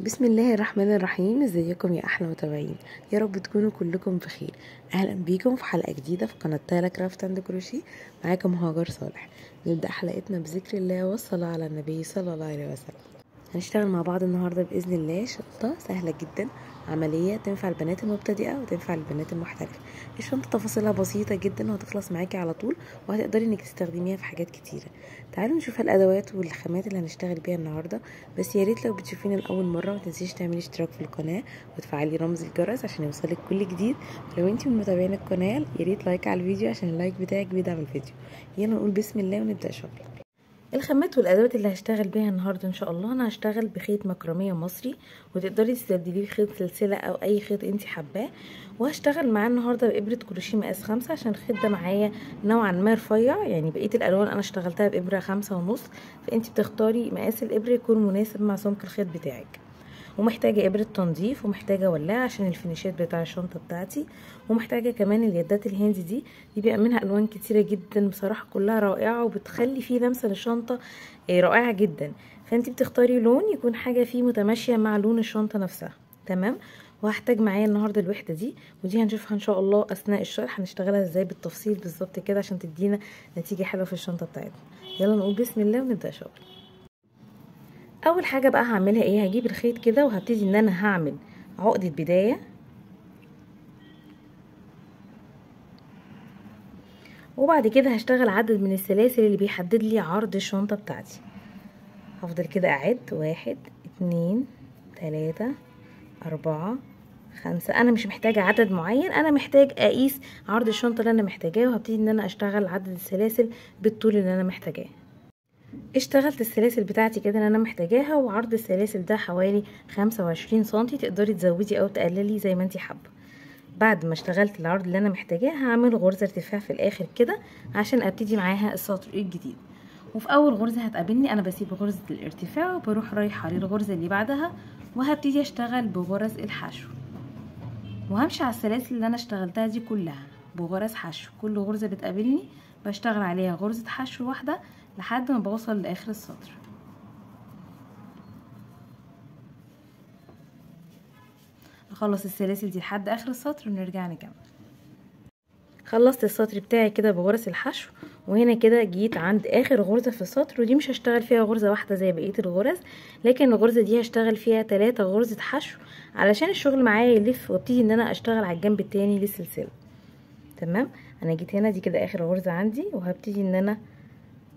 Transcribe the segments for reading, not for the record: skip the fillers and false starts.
بسم الله الرحمن الرحيم. ازيكم يا احلى متابعين؟ يا رب تكونوا كلكم بخير. اهلا بيكم في حلقة جديدة في قناة تالا craft and crochet. معاكم هاجر صالح. نبدا حلقتنا بذكر الله والصلاة على النبي صلى الله عليه وسلم. هنشتغل مع بعض النهارده باذن الله شنطه سهلة جدا عملية، تنفع البنات المبتدئه وتنفع البنات المحترفه. الشنطة تفاصيلها بسيطة جدا وهتخلص معاكي على طول، وهتقدري انك تستخدميها في حاجات كتيرة. تعالوا نشوف الادوات والخامات اللي هنشتغل بيها النهارده. بس يا ريت لو بتشوفينا لاول مرة ما تنسيش تعملي اشتراك في القناة وتفعلي رمز الجرس عشان يوصلك كل جديد. لو انت من متابعين القناة يا ريت like على الفيديو عشان ال like بتاعك بيدعم الفيديو. يلا نقول بسم الله ونبدا شغل. الخامات والادوات اللي هشتغل بيها النهارده ان شاء الله، انا هشتغل بخيط مكرميه مصري، وتقدري تستبدليه بخيط سلسلة او اي خيط انت حباه. وهشتغل معاه النهارده بابره كروشيه مقاس 5 عشان الخيط ده معايا نوعا ما رفيع، يعني بقية الالوان انا اشتغلتها بابره 5.5، فانت بتختاري مقاس الابره يكون مناسب مع سمك الخيط بتاعك. ومحتاجة ابره تنظيف، ومحتاجة ولاعه عشان الفينيشات بتاع الشنطة بتاعتي، ومحتاجة كمان اليدات الهندي دي بيبقى منها الوان كتيرة جدا بصراحة، كلها رائعة وبتخلي فيه لمسه للشنطه رائعة جدا. فانت بتختاري لون يكون حاجة فيه متماشيه مع لون الشنطة نفسها. تمام. وهحتاج معايا النهارده الوحدة دي، ودي هنشوفها ان شاء الله اثناء الشرح هنشتغلها ازاي بالتفصيل بالظبط كده عشان تدينا نتيجة حلوة في الشنطة بتاعتنا. يلا نقول بسم الله ونبدا شغل. اول حاجة بقى هعملها ايه؟ هجيب الخيط كده وهبتدي ان انا هعمل عقده بداية، وبعد كده هشتغل عدد من السلاسل اللي بيحدد لي عرض الشنطة بتاعتي. هفضل كده اعد 1 2 3 4 5. انا مش محتاجه عدد معين، انا محتاج اقيس عرض الشنطة اللي انا محتاجاه، وهبتدي ان انا اشتغل عدد السلاسل بالطول اللي انا محتاجاه. اشتغلت السلاسل بتاعتي كده اللي انا محتاجاها، وعرض السلاسل ده حوالي 25 سنتي، تقدري تزودي او تقللي زي ما انتي حابة. بعد ما اشتغلت العرض اللي انا محتاجاه هعمل غرزه ارتفاع في الاخر كده عشان ابتدي معاها السطر الجديد. وفي اول غرزه هتقابلني انا بسيب غرزه الارتفاع وبروح رايحة للغرزه اللي بعدها، وهبتدي اشتغل بغرز الحشو، وهمشي على السلاسل اللي انا اشتغلتها دي كلها بغرز حشو. كل غرزه بتقابلني بشتغل عليها غرزه حشو واحدة لحد ما بوصل لاخر السطر. اخلص السلاسل دي لحد اخر السطر ونرجع نكمل. خلصت السطر بتاعي كده بغرز الحشو، وهنا كده جيت عند اخر غرزه في السطر، ودي مش هشتغل فيها غرزه واحدة زي بقية الغرز، لكن الغرزه دي هشتغل فيها 3 غرزه حشو علشان الشغل معايا يلف، وابتدي ان انا اشتغل على الجنب التاني للسلسلة. تمام. انا جيت هنا دي كده اخر غرزه عندي، وهبتدي ان انا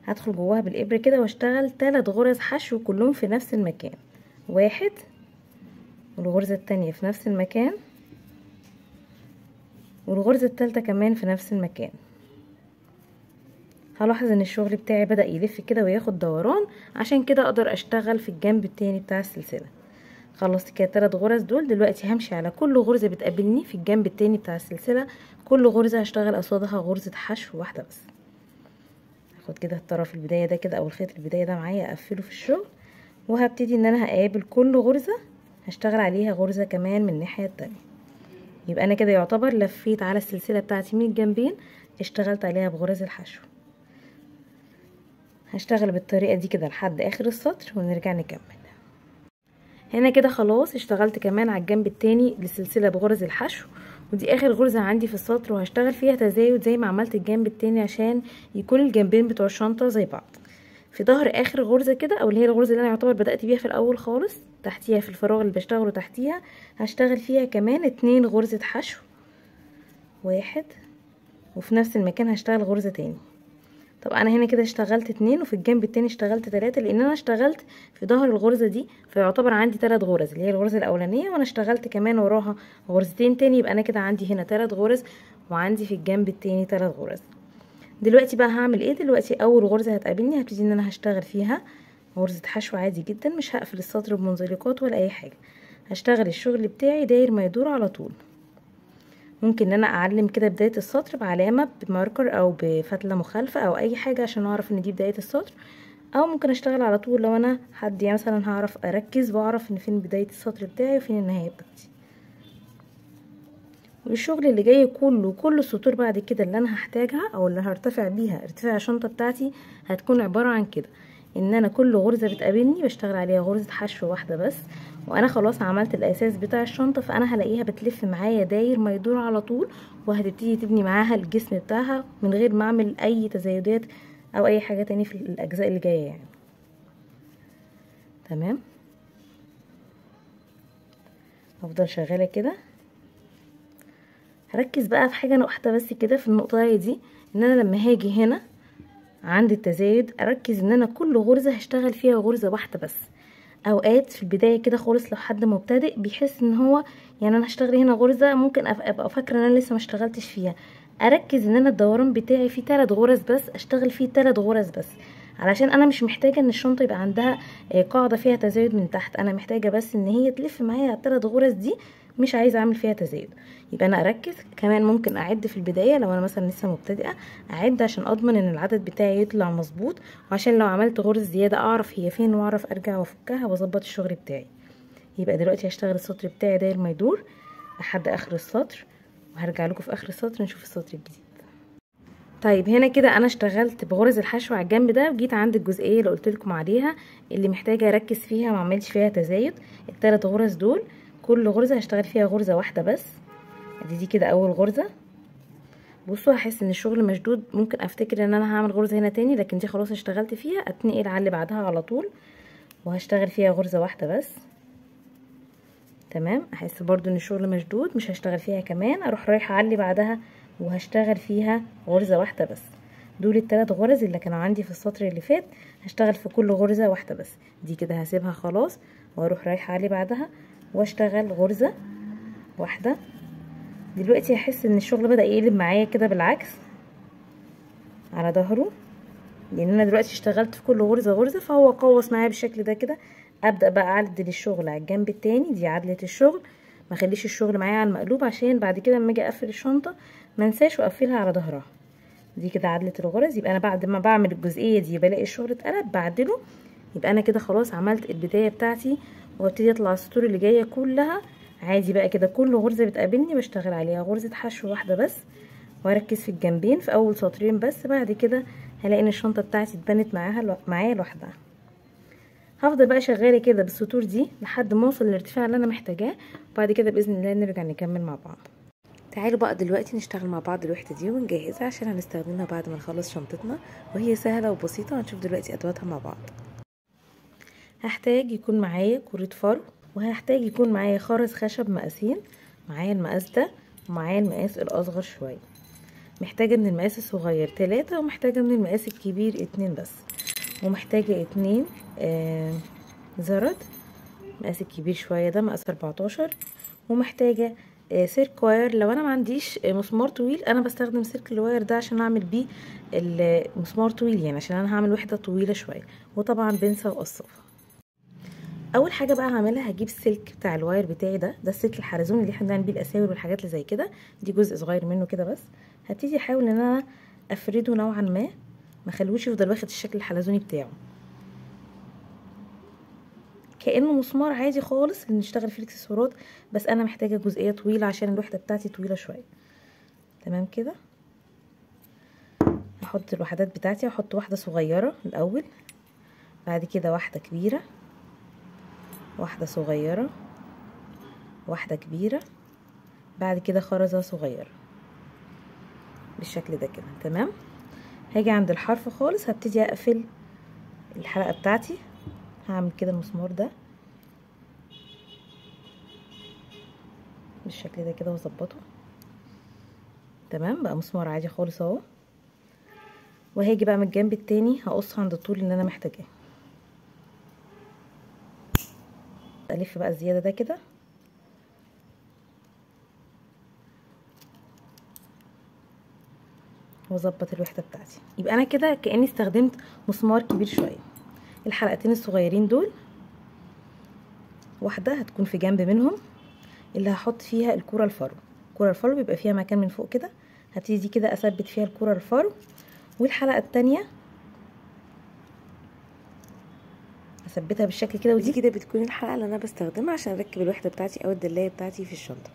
هدخل جواها بالابره كده واشتغل 3 غرز حشو كلهم في نفس المكان، 1 والغرزه التانية في نفس المكان، والغرزه التالتة كمان في نفس المكان. هلاحظ ان الشغل بتاعي بدأ يلف كده وياخد دوران، عشان كده اقدر اشتغل في الجنب التاني بتاع السلسلة. خلصت كده 3 غرز دول. دلوقتي همشي على كل غرزه بتقابلني في الجنب التاني بتاع السلسلة، كل غرزه هشتغل قصادها غرزه حشو واحدة بس. هاخد كده الطرف البداية ده كده او الخيط البداية ده معايا اقفله في الشغل، وهبتدي ان انا هقابل كل غرزه هشتغل عليها غرزه كمان من الناحية التانية. يبقى انا كده يعتبر لفيت على السلسلة بتاعتي من الجنبين، اشتغلت عليها بغرز الحشو. هشتغل بالطريقة دي كده لحد اخر السطر ونرجع نكمل. هنا كده خلاص اشتغلت كمان على الجنب التاني للسلسلة بغرز الحشو، ودي اخر غرزه عندي في السطر، وهشتغل فيها تزايد زي ما عملت الجنب التاني عشان يكون الجنبين بتوع الشنطة زي بعض. في ظهر اخر غرزه كده، او اللي هي الغرزه اللي انا يعتبر بدات بيها في الاول خالص، تحتيها في الفراغ اللي بشتغله تحتيها هشتغل فيها كمان 2 غرزه حشو، 1، وفي نفس المكان هشتغل غرزه تاني. طب انا هنا كده اشتغلت 2، وفي الجنب التاني اشتغلت 3، لان انا اشتغلت في ظهر الغرزه دي، فيعتبر عندي 3 غرز اللي هي الغرزه الاولانية، وانا اشتغلت كمان وراها غرزتين تاني، يبقى انا كده عندي هنا 3 غرز وعندي في الجنب التاني 3 غرز. دلوقتي بقى هعمل ايه؟ دلوقتي اول غرزه هتقابلني هبتدي ان انا هشتغل فيها غرزه حشو عادي جدا، مش هقفل السطر بمنزلقات ولا اي حاجة، هشتغل الشغل بتاعي داير ما يدور على طول. ممكن ان انا اعلم كده بداية السطر بعلامة بماركر او بفتله مخالفة او اي حاجة عشان اعرف ان دي بداية السطر، او ممكن اشتغل على طول لو انا حد مثلا هعرف اركز واعرف ان فين بداية السطر بتاعي وفين النهاية بتاعتي. والشغل اللي جاي كله، كل السطور بعد كده اللي انا هحتاجها او اللي هرتفع بيها ارتفاع الشنطة بتاعتي هتكون عبارة عن كده. ان انا كل غرزه بتقابلني بشتغل عليها غرزه حشو واحدة بس، وانا خلاص عملت الاساس بتاع الشنطة، فانا هلاقيها بتلف معايا داير ما يدور على طول، وهتبتدي تبني معاها الجسم بتاعها من غير ما اعمل اي تزايدات او اي حاجة تاني في الاجزاء اللي جاية يعني. تمام، هفضل شغالة كده. هركز بقى في حاجة واحدة بس كده في النقطة دي، ان انا لما هاجي هنا عند التزايد اركز ان انا كل غرزه هشتغل فيها غرزه واحدة بس. اوقات في البداية كده خالص لو حد مبتدئ بيحس ان هو يعني انا هشتغل هنا غرزه، ممكن ابقى فاكره ان انا لسه ما اشتغلتش فيها. اركز ان انا الدوران بتاعي فيه 3 غرز بس، اشتغل فيه 3 غرز بس، علشان انا مش محتاجه ان الشنطة يبقى عندها قاعدة فيها تزايد من تحت، انا محتاجه بس ان هي تلف معايا على ال3 غرز دي، مش عايزه اعمل فيها تزايد. يبقى انا اركز. كمان ممكن اعد في البداية لو انا مثلا لسه مبتدئة، اعد عشان اضمن ان العدد بتاعي يطلع مظبوط، وعشان لو عملت غرز زيادة اعرف هي فين واعرف ارجع وافكها واظبط الشغل بتاعي. يبقى دلوقتي هشتغل السطر بتاعي داير ما يدور لحد اخر السطر، وهرجع لكم في اخر السطر نشوف السطر الجديد. طيب هنا كده انا اشتغلت بغرز الحشو على الجنب ده، وجيت عند الجزئية اللي قلت لكم عليها اللي محتاجه اركز فيها ما اعملش فيها تزايد. ال3 غرز دول كل غرزه هشتغل فيها غرزه واحدة بس. ادي دي كده اول غرزه. بصوا هحس ان الشغل مشدود، ممكن افتكر ان انا هعمل غرزه هنا تاني، لكن دي خلاص اشتغلت فيها، اتنقل على اللي بعدها على طول وهشتغل فيها غرزه واحدة بس. تمام، احس برضو ان الشغل مشدود، مش هشتغل فيها كمان، اروح رايحة على اللي بعدها وهشتغل فيها غرزه واحدة بس. دول ال3 غرز اللي كانوا عندي في السطر اللي فات، هشتغل في كل غرزه واحدة بس. دي كده هسيبها خلاص واروح رايحة على اللي بعدها واشتغل غرزه واحدة. دلوقتي هحس ان الشغل بدأ يقلب معايا كده بالعكس على ظهره، لان انا دلوقتي اشتغلت في كل غرزه غرزه، فهو قوس معايا بالشكل ده كده. ابدأ بقى اعدل الشغل على الجنب التاني، دي عدلة الشغل، ما اخليش الشغل معايا على المقلوب عشان بعد كده لما اجي اقفل الشنطة ما انساش واقفلها على ظهرها. دي كده عدلة الغرز. يبقى انا بعد ما بعمل الجزئية دي بلاقي الشغل اتقلب بعدله. يبقى انا كده خلاص عملت البداية بتاعتي، وابتدي اطلع السطور اللي جاية كلها عادي بقى كده. كل غرزه بتقابلني بشتغل عليها غرزه حشو واحدة بس، واركز في الجنبين في اول سطرين بس. بعد كده هلاقي ان الشنطة بتاعتي اتبنت معايا لوحدها. هفضل بقى شغالة كده بالسطور دي لحد ما اوصل للارتفاع اللي انا محتاجاه، وبعد كده باذن الله نرجع نكمل مع بعض. تعالوا بقى دلوقتي نشتغل مع بعض الوحدة دي ونجهزها عشان هنستخدمها بعد ما نخلص شنطتنا، وهي سهلة وبسيطة، وهنشوف دلوقتي ادواتها مع بعض. هحتاج يكون معايا كرة فرو، وهحتاج يكون معايا خرز خشب مقاسين، معايا المقاس ده ومعايا المقاس الاصغر شوية. محتاجه من المقاس الصغير 3، ومحتاجة من المقاس الكبير 2 بس، ومحتاجة 2 زرد، المقاس الكبير شوية ده مقاس 14، ومحتاجة سلك wire. لو انا ما عنديش مسمار طويل انا بستخدم سلك ال wire ده عشان اعمل بيه المسمار طويل، يعني عشان انا هعمل وحده طويلة شوية. وطبعا بنسه وقصافه. اول حاجة بقى هعملها هجيب السلك بتاع ال wire بتاعي ده السلك الحلزوني اللي احنا بنعمل بيه الاساور والحاجات اللي زي كده، دي جزء صغير منه كده بس. هبتدي احاول ان انا افرده نوعا ما، ما اخليهوش يفضل واخد الشكل الحلزوني بتاعه، كانه مسمار عادي خالص اللي نشتغل فيه الاكسسوارات، بس انا محتاجه جزئية طويلة عشان الوحدة بتاعتي طويلة شوية. تمام كده هحط الوحدات بتاعتي، هحط واحدة صغيرة الاول، بعد كده واحدة كبيرة، واحدة صغيرة، واحدة كبيرة، بعد كده خرزة صغيرة بالشكل ده كده. تمام، هاجي عند الحرف خالص هبتدي اقفل الحلقة بتاعتي، هعمل كده المسمار ده بالشكل ده كده واظبطه. تمام، بقى مسمار عادي خالص اهو. وهاجي بقى من الجنب التاني هقص عند الطول اللي انا محتاجاه، الف بقى الزيادة ده كده، واظبط الوحدة بتاعتي. يبقى انا كده كاني استخدمت مسمار كبير شوية. الحلقتين الصغيرين دول واحدة هتكون في جنب منهم اللي هحط فيها الكره الفرو. الكره الفرو بيبقى فيها مكان من فوق كده، هبتدي كده اثبت فيها الكره الفرو. والحلقة الثانية هثبتها بالشكل كده، ودي كده بتكون الحلقة اللي انا بستخدمها عشان اركب الوحدة بتاعتي او الدلايه بتاعتي في الشنطة.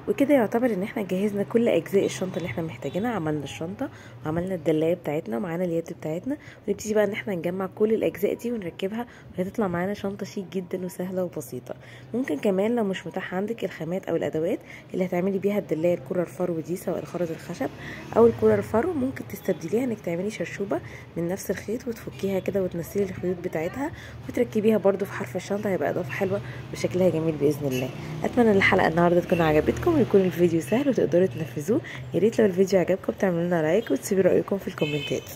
وكده يعتبر ان احنا جهزنا كل اجزاء الشنطة اللي احنا محتاجينها. عملنا الشنطة وعملنا الدلايه بتاعتنا ومعانا اليد بتاعتنا، ونبتدي بقى ان احنا نجمع كل الاجزاء دي ونركبها، وهتطلع معانا شنطه شيك جدا وسهلة وبسيطة. ممكن كمان لو مش متاح عندك الخامات او الادوات اللي هتعملي بيها الدلايه الكره الفرو دي، سواء الخرز الخشب او الكره الفرو، ممكن تستبدليها انك تعملي شرشوبه من نفس الخيط وتفكيها كده وتنسلي الخيوط بتاعتها وتركبيها برده في حرف الشنطة، هيبقى اضافه حلوة وشكلها جميل باذن الله. اتمنى ان الحلقة النهارده تكون عجبتكم ويكون الفيديو سهل وتقدروا تنفذوه. يا ريت لو الفيديو عجبكم تعملوا لنا like وتسيبوا رايكم في الكومنتات.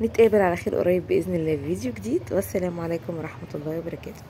نتقابل على خير قريب باذن الله في فيديو جديد، والسلام عليكم ورحمة الله وبركاته.